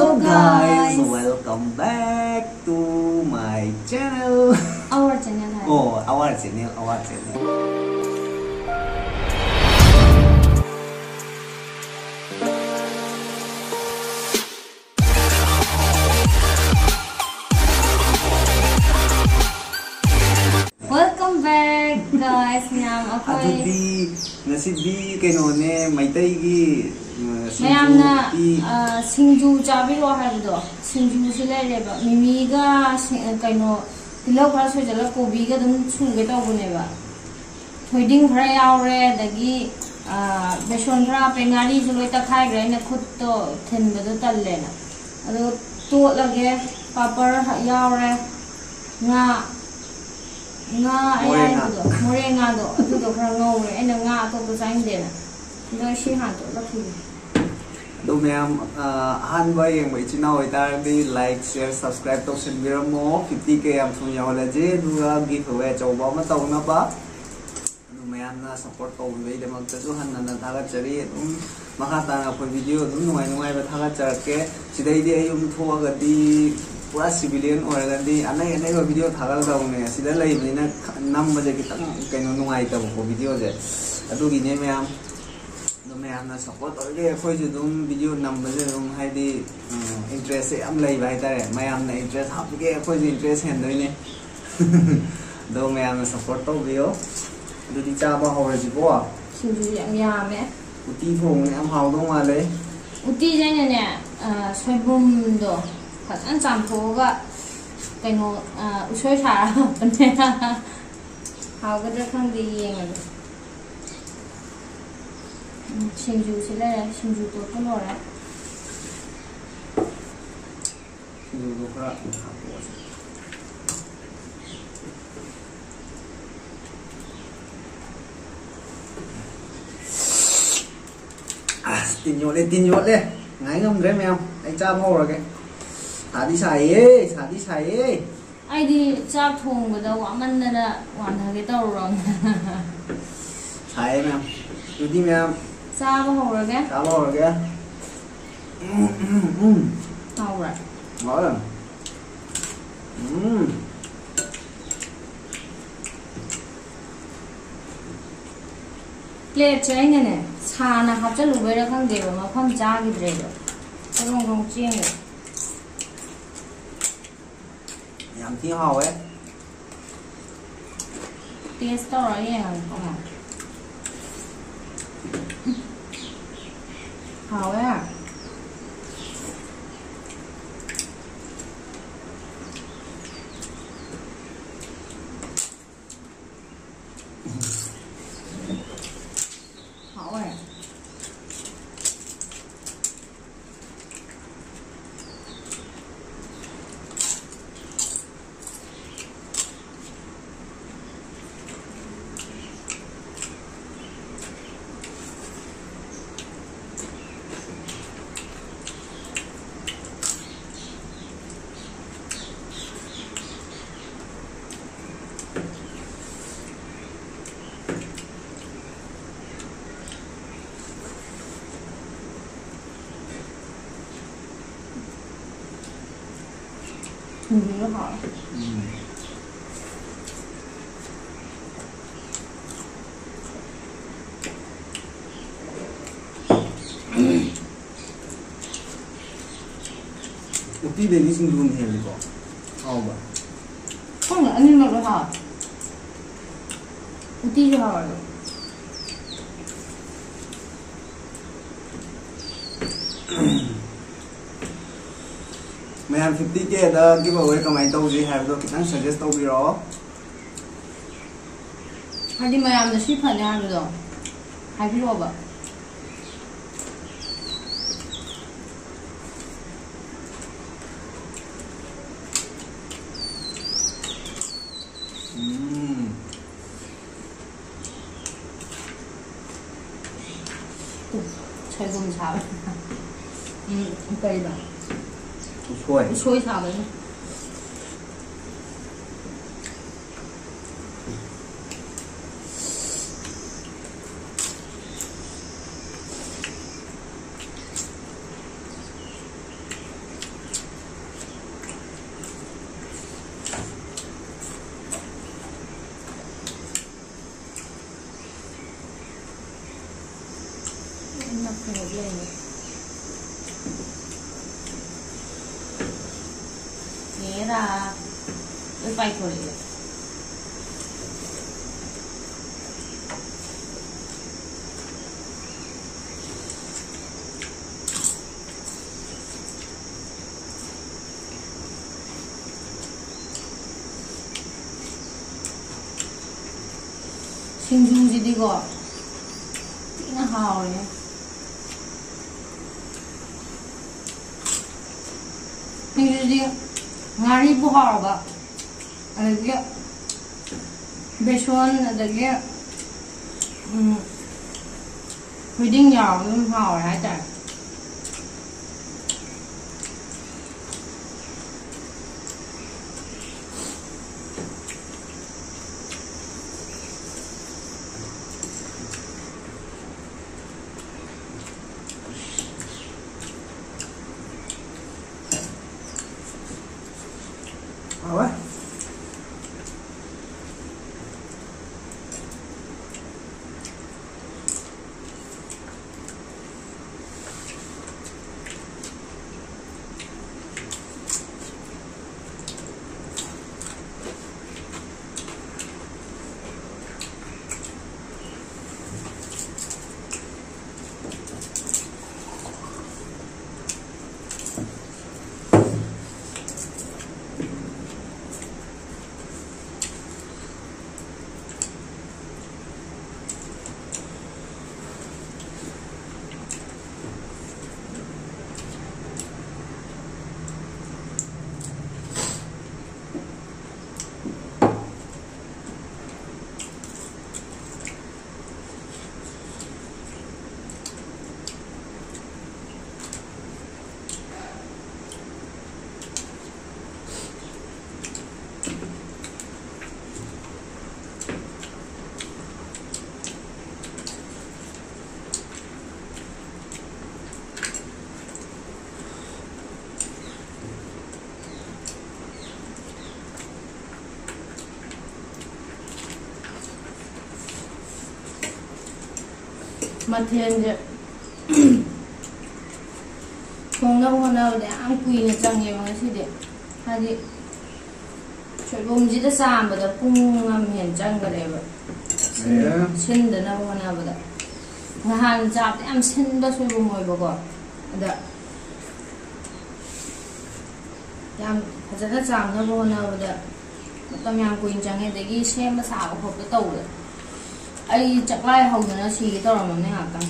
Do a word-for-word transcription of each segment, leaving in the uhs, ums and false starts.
Hello guys, welcome back to my channel. Our channel. Oh, our channel, our channel. Welcome back, guys, ꯃꯌꯥꯝ꯫ ꯑꯩꯈꯣꯏ ꯑꯗꯨꯗꯤ ꯉꯁꯤꯗꯤ ꯀꯩꯅꯣꯅꯦ, ꯃꯩꯇꯩꯒꯤ, ꯎꯝ, ꯁꯤꯡꯖꯨ ꯃꯌꯥꯝꯅ, ꯎꯇꯤ꯫ ꯑ, ꯁꯤꯡꯖꯨ ꯆꯥꯕꯤꯔꯛꯑꯣ ꯍꯥꯏꯕꯗꯣ, ꯁꯤꯡꯖꯨꯁꯨ ꯂꯩꯔꯦꯕ꯫ ꯃꯤꯃꯤꯒ ꯁꯤ-, ꯀꯩꯅꯣ, ꯇꯤꯜꯍꯧ ꯈꯔ ꯁꯣꯏꯖꯜꯂꯒ ꯀꯣꯕꯤꯒ ꯑꯗꯨꯝ ꯁꯨꯒꯦ ꯇꯧꯕꯅꯦꯕ꯫ ꯊꯣꯏꯗꯤꯡ ꯈꯔ ꯌꯥꯎꯔꯦ, ꯑꯗꯒꯤ, ꯑ, ꯕꯦꯁꯣꯟ ꯈꯔ ꯍꯥꯞꯄꯦ, ꯉꯥꯔꯤꯁꯨ ꯂꯣꯏ ꯇꯛꯈꯥꯏꯈ꯭ꯔꯦ, ꯑꯩꯅ ꯈꯨꯠꯇꯣ ꯊꯤꯟꯕꯗꯣ ꯇꯜꯂꯦꯅ꯫ ꯑꯗꯣ ꯇꯣꯠꯂꯒꯦ, ꯄꯥꯄꯔ ꯌꯥꯎꯔꯦ, ꯉꯥ, ꯉꯥ ꯃꯣꯔꯦ ꯉꯥ꯫ ꯑꯌꯥꯏꯕꯗꯣ, ꯃꯣꯔꯦ ꯉꯥꯗꯣ, ꯑꯗꯨꯗꯣ ꯈꯔ ꯉꯧꯔꯦ꯫ ꯑꯩꯅ ꯉꯥ ꯑꯇꯣꯞꯄ ꯆꯥꯅꯤꯡꯗꯦꯅ꯫ ꯑꯗꯣ ꯑꯩ ꯁꯤ ꯍꯥꯟꯅ ꯇꯣꯠꯂꯛꯈꯤꯒꯦ꯫ ꯑꯗꯣ ꯃꯌꯥꯝ, ꯑ, ꯑꯍꯥꯟꯕ ꯌꯦꯡꯕ ꯏꯆꯤꯟ ꯏꯅꯥꯎ ꯑꯣꯏꯇꯥꯔꯒꯗꯤ like, share, subscribe ꯇꯧꯁꯤꯟꯕꯤꯔꯝꯃꯣ꯫ Fifty K ꯌꯥꯝ ꯊꯨꯅ ꯌꯧꯍꯜꯂꯁꯤ, ꯑꯗꯨꯒ giveaway ꯑꯆꯧꯕ ꯑꯃ ꯇꯧꯅꯕ꯫ ꯑꯗꯨ ꯃꯌꯥꯝꯅ support ꯇꯧꯕꯤꯕꯩꯗꯃꯛꯇꯁꯨ ꯍꯟꯅ ꯍꯟꯅ ꯊꯥꯒꯠꯆꯔꯤ꯫ ꯑꯗꯨꯝ ꯃꯈꯥ ꯇꯥꯅ ꯑꯩꯈꯣꯏ video ꯑꯗꯨꯝ ꯅꯨꯡꯉꯥꯏ ꯅꯨꯡꯉꯥꯏꯕ ꯊꯥꯒꯠꯆꯔꯛꯀꯦ꯫ ꯁꯤꯗꯩꯗꯤ ꯑꯩ ꯌꯨꯝ ꯊꯣꯛꯑꯒꯗꯤ ꯄꯨꯔꯥ civilian ꯑꯣꯏꯔꯒꯗꯤ ꯑꯅꯩ ꯑꯅꯩꯕ video ꯊꯥꯒꯠꯂꯗꯧꯕꯅꯦ꯫ ꯁꯤꯗ ꯂꯩꯕꯅꯤꯅ ꯈ-, ꯅꯝꯕꯁꯦ ꯈꯤꯇꯪ ꯀꯩꯅꯣ ꯅꯨꯡꯉꯥꯏꯇꯕꯀꯣ videoꯁꯦ꯫ ꯑꯗꯨꯒꯤꯅꯦ ꯃꯌꯥꯝ꯫ ꯑꯗꯣ ꯃꯌꯥꯝꯅ support ꯇꯧꯔꯤꯈꯩ ꯑꯩꯈꯣꯏꯁꯨ ꯑꯗꯨꯝ video ꯅꯝꯕꯁꯦ ꯑꯗꯨꯝ ꯍꯥꯏꯗꯤ, ꯎꯝ, interestꯁꯦ ꯌꯥꯝ ꯂꯩꯕ ꯍꯥꯏꯇꯥꯔꯦ꯫ ꯃꯌꯥꯝꯅ interest ꯍꯥꯞꯄꯤꯈꯩ ꯑꯩꯈꯣꯏꯁꯨ interest ꯍꯦꯟꯗꯣꯏꯅꯦ꯫ ꯑꯗꯣ ꯃꯌꯥꯝꯅ support ꯇꯧꯕꯤꯌꯣ꯫ ꯑꯗꯨꯗꯤ ꯆꯥꯕ ꯍꯧꯔꯁꯤꯀꯣ꯫ ꯁꯤꯡꯖꯨ ꯌꯥꯝ ꯌꯥꯝꯃꯦ꯫ ꯎꯇꯤ ꯊꯣꯡꯕꯅ ꯌꯥꯝ ꯍꯥꯎꯗꯧ ꯃꯥꯜꯂꯦ꯫ ꯎꯇꯤꯁꯦ ꯑꯩꯅꯅꯦ, ꯑ, ꯁꯣꯏꯕꯨꯝꯗꯣ ꯐꯖꯅ ꯆꯥꯝꯊꯣꯛꯑꯒ ꯀꯩꯅꯣ, ꯑ, ꯎꯁꯣꯏ ꯁꯥꯔ ꯍꯥꯞꯄꯅꯦ꯫ ꯍꯥꯎꯒꯗ꯭ꯔꯥ ꯈꯪꯗꯦ, ꯌꯦꯡꯉꯒꯦ꯫ ꯎꯝ, ꯁꯤꯡꯖꯨꯁꯤ ꯂꯩꯔꯦ, ꯁꯤꯡꯖꯨ ꯇꯣꯠꯄ ꯂꯣꯏꯔꯦ꯫ ꯁꯤꯡꯖꯨꯗꯣ ꯈꯔ ꯍꯥꯞꯄꯛꯑꯣꯁꯦ꯫ ꯑꯁ, ꯇꯤꯟ ꯌꯣꯠꯂꯦ, ꯇꯤꯟ ꯌꯣꯠꯂꯦ꯫ ꯉꯥꯏ ꯉꯝꯗ꯭ꯔꯦ ꯃꯌꯥꯝ, ꯑꯩ ꯆꯥꯕ ꯍꯧꯔꯒꯦ꯫ ꯁꯥꯗꯤ ꯁꯥꯏꯌꯦ, ꯁꯥꯗꯤ ꯁꯥꯏꯌꯦ꯫ ꯑꯩꯗꯤ ꯆꯥꯛ ꯊꯣꯡꯕꯗ ꯋꯥꯃꯟꯗꯅ ꯋꯥꯟꯊꯒꯦ ꯇꯧꯔꯨꯔꯕꯅꯦ꯫ ꯁꯥꯏꯌꯦ ꯃꯌꯥꯝ꯫ ꯑꯗꯨꯗꯤ ꯃꯌꯥꯝ ꯆꯥꯕ ꯍꯧꯔꯒꯦ꯫ ꯆꯥꯕ ꯍꯧꯔꯒꯦ꯫ ꯎꯝ, ꯎꯝ, ꯎꯝ꯫ ꯍꯣꯏ꯫ ꯎꯝ꯫ ꯄ꯭ꯂꯦꯠꯁꯦ ꯑꯩꯅꯅꯦ ꯁꯥꯅ ꯍꯥꯞꯆꯜꯂꯨꯕꯩꯔꯥ ꯈꯪꯗꯦꯕ, ꯃꯐꯝ ꯆꯥꯈꯤꯗ꯭ꯔꯦꯕ꯫ ꯆꯔꯣꯡ ꯆꯔꯣꯡ ꯆꯦꯟꯈ꯭ꯔꯦ꯫ ꯌꯥꯝ ꯊꯤ ꯍꯥꯎꯋꯦ꯫ ꯇꯦꯁ ꯇꯧꯔ ꯌꯦꯡꯉꯒꯦꯀꯣ꯫ ꯍꯥꯎꯋꯦ꯫ ꯍꯥꯎꯋꯦ꯫ ꯊꯨꯝꯁꯤꯁꯨ ꯍꯥꯎꯋꯦ꯫ ꯎꯝ꯫ ꯎꯇꯤꯗꯩꯗꯤ ꯁꯤꯡꯖꯨꯅ ꯍꯦꯜꯂꯤꯀꯣ ꯍꯥꯎꯕ꯫ ꯈꯪꯗꯦ, ꯑꯅꯤꯃꯛ ꯂꯣꯏ ꯍꯥꯎꯋꯦ꯫ ꯎꯇꯤꯁꯨ ꯍꯥꯎꯋꯦ꯫ ꯃꯌꯥꯝ ꯐꯤꯐꯇꯤ ꯀꯦꯗ ꯒꯤꯚ ꯑꯋꯦ ꯀꯃꯥꯏꯅ ꯇꯧꯁꯤ ꯍꯥꯏꯕꯗꯣ ꯈꯤꯇꯪ ꯁꯖꯦꯁ ꯇꯧꯕꯤꯔꯛꯑꯣ꯫ ꯍꯥꯏꯗꯤ ꯃꯌꯥꯝꯅ ꯁꯤ ꯐꯅꯤ ꯍꯥꯏꯕꯗꯣ ꯍꯥꯏꯕꯤꯔꯛꯑꯣꯕ꯫ ꯎꯝ꯫ ꯁꯣꯏꯕꯨꯝ ꯁꯥꯕ꯫ ꯎꯝ, ꯀꯩꯅꯣ? ꯎꯁꯣꯏ꯫ ꯎꯁꯣꯏ ꯁꯥꯕꯅꯤ꯫ ꯍꯦꯔꯥ, ꯂꯣꯏ ꯄꯥꯏꯊꯣꯔꯛꯑꯦ꯫ ꯁꯤꯡꯖꯨꯁꯤꯗꯤꯀꯣ ꯊꯤꯅ ꯍꯥꯎꯔꯦ꯫ ꯁꯤꯡꯖꯨꯗꯤ ꯉꯥꯔꯤꯕꯨ ꯍꯥꯎꯔꯕ, ꯑꯗꯒꯤ ꯕꯦꯁꯣꯟ, ꯑꯗꯒꯤ, ꯎꯝ, ꯊꯣꯏꯗꯤꯡ ꯌꯥꯎꯔꯒ ꯑꯗꯨꯝ ꯍꯥꯎꯔꯦ ꯍꯥꯏꯇꯥꯔꯦ꯫ ꯍꯥꯎꯋꯦ꯫ ꯃꯊꯦꯜꯁꯦ ꯍꯣꯠꯅꯕꯗ ꯌꯥꯝ ꯀꯨꯏꯅ ꯆꯪꯉꯦꯕ ꯉꯁꯤꯗꯤ꯫ ꯍꯥꯏꯗꯤ ꯁꯣꯏꯕꯨꯝꯁꯤꯗ ꯆꯥꯝꯕꯗ ꯄꯨꯡ ꯑꯃ ꯍꯦꯟꯅ ꯆꯪꯈꯔꯦꯕ꯫ ꯁꯤꯟ-, ꯑꯦ꯫ ꯁꯤꯟꯗꯅꯕ ꯍꯣꯠꯅꯕꯗ꯫ ꯅꯍꯥꯟ ꯆꯥꯕꯗ ꯌꯥꯝ ꯁꯤꯟꯕ ꯁꯣꯏꯕꯨꯝ ꯑꯣꯏꯕꯀꯣ꯫ ꯑꯗ ꯌꯥꯝ ꯐꯖꯅ ꯆꯥꯝꯅꯕ ꯍꯣꯠꯅꯕꯗ ꯃꯇꯝ ꯌꯥꯝ ꯀꯨꯏꯅ ꯆꯪꯉꯦ꯫ ꯑꯗꯒꯤ ꯁꯦꯝꯕ ꯁꯥꯕ ꯈꯣꯠꯄ ꯇꯧꯕꯗ ꯑꯩ ꯆꯥꯛꯂꯥꯏ ꯍꯧꯗꯅ ꯁꯤꯒꯦ ꯇꯧꯔꯝꯃꯕꯅꯦ ꯉꯥꯛꯇꯪ꯫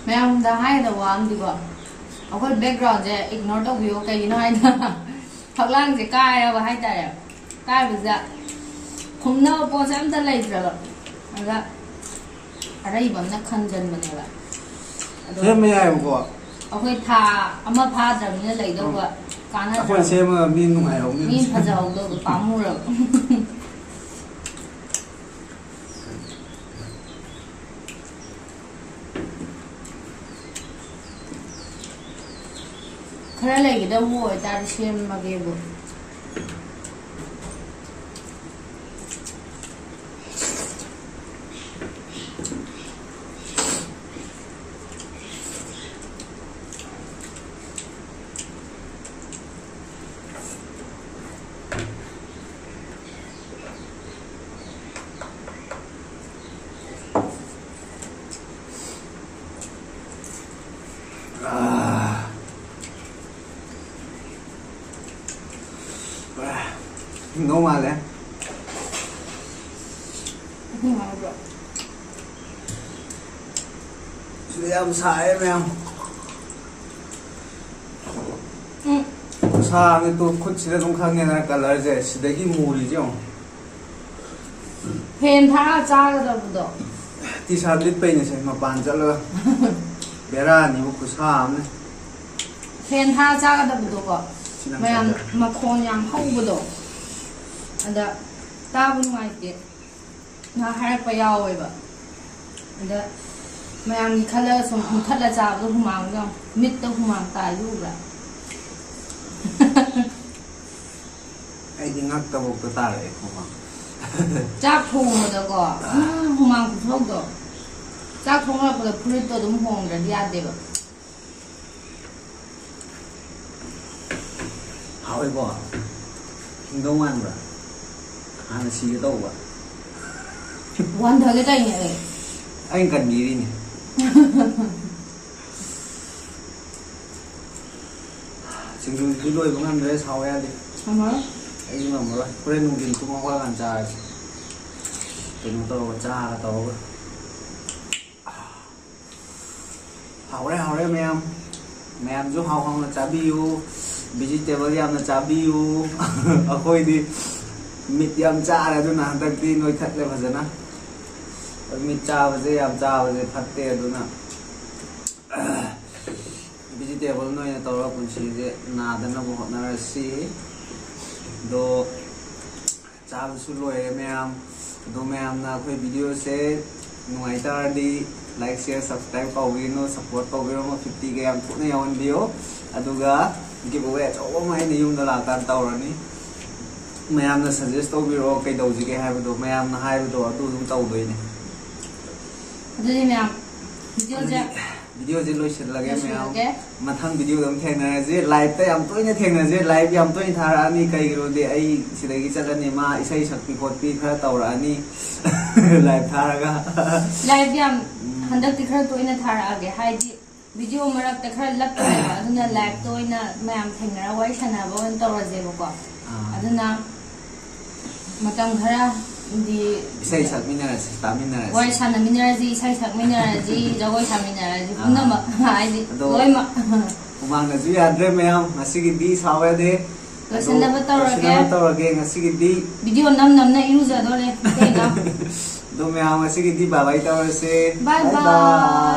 ꯃꯌꯥꯝꯗ ꯍꯥꯏꯒꯗꯕ ꯋꯥ ꯑꯃꯗꯤꯀꯣ, ꯑꯩꯈꯣꯏ background ꯁꯦ ignore ꯇꯧꯕꯤꯌꯣ꯫ ꯀꯩꯒꯤꯅꯣ ꯍꯥꯏꯗ, ꯐꯛꯂꯥꯡꯁꯦ ꯀꯥꯏꯔꯕ ꯍꯥꯏꯇꯥꯔꯦ꯫ ꯀꯥꯏꯕꯁꯤꯗ ꯈꯨꯝꯅꯕ ꯄꯣꯠꯁꯦ ꯑꯝꯇ ꯂꯩꯇ꯭ꯔꯕ꯫ ꯑꯗ ꯑꯔꯩꯕ ꯑꯃꯅ ꯈꯟꯖꯟꯕꯅꯦꯕ꯫ ꯑꯗꯣ ꯁꯦꯝꯕ ꯌꯥꯏꯑꯕꯀꯣ꯫ ꯑꯩꯈꯣꯏ ꯊꯥ ꯑꯃ ꯐꯥꯗ꯭ꯔꯕꯅꯤꯅ ꯂꯩꯗꯧꯕ ꯀꯥꯟꯅꯗ꯭ꯔꯕ꯫ ꯑꯩꯈꯣꯏ ꯁꯦꯝꯃꯒ ꯃꯤ ꯅꯨꯡꯉꯥꯏꯍꯧꯅꯤ꯫ ꯃꯤ ꯐꯖꯍꯧꯗꯧꯗꯣ ꯄꯥꯝꯃꯨꯔꯕ꯫ ꯈꯔ ꯂꯩꯒꯗꯕ ꯑꯣꯏꯇꯥꯔꯗꯤ ꯁꯦꯝꯃꯒꯦꯕꯨ꯫ ꯍꯤꯡꯗꯧ ꯃꯥꯜꯂꯦ꯫ ꯑꯍꯤꯡ ꯍꯥꯏꯕ꯭ꯔꯣ? ꯁꯤꯗ ꯌꯥꯝ ꯁꯥꯏꯌꯦ ꯃꯌꯥꯝ꯫ ꯎꯝ꯫ ꯈꯨꯁꯥ ꯑꯃꯅꯤ꯫ ꯇꯨ ꯈꯨꯠꯁꯤꯗ ꯑꯗꯨꯝ ꯈꯪꯉꯦꯗꯅ ꯀꯂꯔꯁꯦ꯫ ꯁꯤꯗꯒꯤ ꯃꯨꯔꯤꯁꯦ ꯌꯦꯡꯉꯣ꯫ ꯐꯦꯟ ꯊꯥꯔ ꯆꯥꯒꯗꯕꯗꯣ꯫ ꯇꯤ ꯁꯥꯔꯠ ꯂꯤꯠꯄꯩꯅꯦ ꯁꯦ ꯃꯄꯥꯟ ꯆꯠꯂꯒ꯫ ꯕꯦꯔꯥꯅꯤꯕꯨ ꯈꯨꯁꯥ ꯑꯃꯅꯤ꯫ ꯐꯦꯟ ꯊꯥꯔ ꯆꯥꯒꯗꯕꯗꯣꯀꯣ꯫ ꯁꯤ ꯅꯪ ꯃꯌꯥꯝ ꯆꯥꯖꯔꯣ꯫ ꯃꯈꯣꯟ ꯌꯥꯝ ꯍꯧꯕꯗꯣ꯫ ꯑꯗ ꯇꯥꯕ ꯅꯨꯡꯉꯥꯏꯇꯦ꯫ ꯉꯥꯏꯍꯥꯛ ꯍꯥꯏꯔꯛꯄ ꯌꯥꯎꯋꯦꯕ꯫ ꯑꯗ ꯃꯌꯥꯝꯒꯤ ꯈꯜꯂꯒ ꯁꯨꯝ ꯃꯨꯊꯠꯂ ꯆꯥꯕꯗꯣ ꯍꯨꯃꯥꯡꯗꯣ ꯌꯥꯝ ꯃꯤꯠꯇ ꯍꯨꯃꯥꯡ ꯇꯥꯏꯗꯨ ꯎꯕ꯭ꯔꯥ? ꯑꯩꯗꯤ ꯉꯛꯇꯐꯥꯎꯗ ꯇꯥꯔꯛꯑꯦ ꯈꯣꯡꯃꯥꯡ꯫ ꯆꯥꯛ ꯊꯣꯡꯕꯗꯀꯣ꯫ ꯎꯝ, ꯍꯨꯃꯥꯡ ꯈꯨꯊꯣꯛꯇꯣ꯫ ꯆꯥꯛ ꯊꯣꯡꯉꯛꯄꯗ ꯐꯨꯔꯤꯠꯇꯣ ꯑꯗꯨꯝ ꯍꯣꯡꯗ꯭ꯔꯗꯤ ꯌꯥꯗꯦꯕ꯫ ꯍꯥꯎꯋꯦꯀꯣ? ꯍꯤꯡꯗꯧ ꯃꯥꯟꯕ꯭ꯔꯥ? ꯍꯥꯟꯅ ꯁꯤꯒꯦ ꯇꯧꯕ꯫ ꯋꯥꯟꯊꯒꯦ ꯇꯧꯔꯤꯅꯦ ꯑꯩ꯫ ꯑꯩꯅ ꯀꯟꯕꯤꯔꯤꯅꯦ꯫ ꯁꯤꯡꯖꯨꯁꯤꯗꯤ ꯂꯣꯏꯕ ꯉꯝꯗ꯭ꯔꯦ, ꯁꯥꯎ ꯌꯥꯗꯦ꯫ ꯉꯝꯃꯔꯣꯏ꯫ ꯑꯩꯁꯨ ꯉꯝꯃꯔꯣꯏ꯫ ꯍꯣꯔꯦꯟ ꯅꯨꯡꯊꯤꯟ ꯇꯨꯝ ꯍꯧꯒꯠꯂꯀꯥꯟ ꯆꯥꯔꯁꯤ꯫ ꯀꯩꯅꯣ ꯇꯧꯔꯒ, ꯆꯥꯒ ꯇꯧꯔꯒ꯫ ꯍꯥꯎꯔꯦ, ꯍꯥꯎꯔꯦ ꯃꯌꯥꯝ꯫ ꯃꯌꯥꯝꯁꯨ ꯍꯥꯎ ꯍꯥꯎꯅ ꯆꯥꯕꯤꯌꯨ꯫ ꯚꯤꯖꯤꯇꯦꯕꯜ ꯌꯥꯝꯅ ꯆꯥꯕꯤꯌꯨ꯫ ꯑꯩꯈꯣꯏꯗꯤ ꯃꯤꯠ ꯌꯥꯝ ꯆꯥꯔꯦ, ꯑꯗꯨꯅ ꯍꯟꯗꯛꯇꯤ ꯅꯣꯏꯈꯠꯂꯦ ꯐꯖꯅ꯫ ꯃꯤꯠ ꯆꯥꯕꯁꯦ, ꯌꯥꯝ ꯆꯥꯕꯁꯦ ꯐꯠꯇꯦ, ꯑꯗꯨꯅ ꯚꯤꯖꯤꯇꯦꯕꯜꯅ ꯑꯣꯏꯅ ꯇꯧꯔꯒ ꯄꯨꯟꯁꯤꯁꯦ ꯅꯥꯗꯅꯕ ꯍꯣꯠꯅꯔꯁꯤ꯫ ꯑꯗꯣ ꯆꯥꯕꯁꯨ ꯂꯣꯏꯔꯦ ꯃꯌꯥꯝ꯫ ꯑꯗꯣ ꯃꯌꯥꯝꯅ ꯑꯩꯈꯣꯏ ꯚꯤꯗꯤꯑꯣꯁꯦ ꯅꯨꯡꯉꯥꯏ ꯇꯥꯔꯗꯤ like, share, subscribe ꯇꯧꯕꯤꯒꯅꯨ, support ꯇꯧꯕꯤꯔꯝꯃꯣ, fifty K ꯌꯥꯝ ꯊꯨꯅ ꯌꯧꯍꯟꯕꯤꯌꯨ꯫ ꯑꯗꯨꯒ give away ꯑꯆꯧꯕ ꯑꯃ ꯑꯩꯅ ꯌꯨꯝꯗ ꯂꯥꯛꯑꯀꯥꯟꯗ ꯇꯧꯔꯅꯤ꯫ ꯃꯌꯥꯝꯅ suggest ꯇꯧꯕꯤꯔꯛꯑꯣ ꯀꯩꯗꯧꯁꯤꯒꯦ ꯍꯥꯏꯕꯗꯣ, ꯃꯌꯥꯝꯅ ꯍꯥꯏꯕꯗꯣ ꯑꯗꯨ ꯑꯗꯨꯝ ꯇꯧꯗꯣꯏꯅꯦ꯫ ꯑꯗꯨꯗꯤ ꯃꯌꯥꯝ ꯚꯤꯗꯤꯑꯣꯁꯦ ꯚꯤꯗꯤꯑꯣꯁꯦ ꯂꯣꯏꯁꯤꯜꯂꯒꯦ ꯃꯌꯥꯝ꯫ ꯂꯣꯏꯁꯤꯜꯂꯒꯦ꯫ ꯃꯊꯪ ꯚꯤꯗꯤꯑꯣꯗ ꯑꯃꯨꯛ ꯊꯦꯡꯅꯔꯁꯤ꯫ Live ꯇ ꯌꯥꯝ ꯇꯣꯏꯅ ꯊꯦꯡꯅꯁꯤ꯫ Live ꯌꯥꯝ ꯇꯣꯏꯅ ꯊꯥꯔꯛꯑꯅꯤ, ꯀꯩꯒꯤꯅꯣꯗꯤ ꯑꯩ ꯁꯤꯗꯒꯤ ꯆꯠꯂꯅꯤ, ꯃꯥ ꯏꯁꯩ ꯁꯛꯄꯤ ꯈꯣꯠꯄꯤ ꯈꯔ ꯇꯧꯔꯛꯑꯅꯤ꯫ Live ꯊꯥꯔꯒ꯫ Live ꯌꯥꯝ ꯍꯟꯗꯛꯇꯤ ꯈꯔ ꯇꯣꯏꯅ ꯊꯥꯔꯛꯑꯒꯦ, ꯍꯥꯏꯗꯤ ꯚꯤꯗꯤꯑꯣ ꯃꯔꯛꯇ ꯈꯔ ꯂꯠꯄꯅꯦꯕ, ꯑꯗꯨꯅ live ꯇ ꯑꯣꯏꯅ ꯃꯌꯥꯝ ꯊꯦꯡꯅꯔ ꯋꯥꯔꯤ ꯁꯥꯟꯅꯕ ꯑꯣꯏꯅ ꯇꯧꯔꯁꯦꯕꯀꯣ꯫ ꯑꯥ꯫ ꯑꯗꯨꯅ ꯃꯇꯝ ꯈꯔ ꯗꯤ ꯏꯁꯩ ꯁꯛꯃꯤꯟꯅꯔꯁꯤ, ꯇꯥꯃꯤꯟꯅꯔꯁꯤ꯫ ꯋꯥꯔꯤ ꯁꯥꯟꯅꯃꯤꯟꯅꯔꯁꯤ, ꯏꯁꯩ ꯁꯛꯃꯤꯟꯅꯔꯁꯤ, ꯖꯒꯣꯏ ꯁꯥꯃꯤꯟꯅꯔꯁꯤ, ꯑꯥ꯫ ꯄꯨꯝꯅꯃꯛ ꯍꯥꯏꯗꯤ ꯑꯗꯣ ꯂꯣꯏꯅꯃꯛ꯫ ꯍꯨꯃꯥꯡꯅꯁꯨ ꯌꯥꯗ꯭ꯔꯦ ꯃꯌꯥꯝ, ꯉꯁꯤꯒꯤꯗꯤ ꯁꯥꯎ ꯌꯥꯗꯦ꯫ ꯑꯗꯣ ꯂꯣꯏꯁꯤꯟꯅꯕ ꯇꯧꯔꯒꯦ꯫ ꯂꯣꯏꯁꯤꯟꯅꯕ ꯇꯧꯔꯒꯦ ꯉꯁꯤꯒꯤꯗꯤ꯫ ꯚꯤꯗꯤꯑꯣ ꯅꯝ ꯅꯝꯅ ꯏꯔꯨꯖꯗꯣꯔꯦ ꯏꯇꯩꯅ꯫ ꯑꯗꯣ ꯃꯌꯥꯝ ꯉꯁꯤꯒꯤꯗꯤ bye bye ꯇꯧꯔꯁꯦ꯫ Bye Bye bye꯫ bye꯫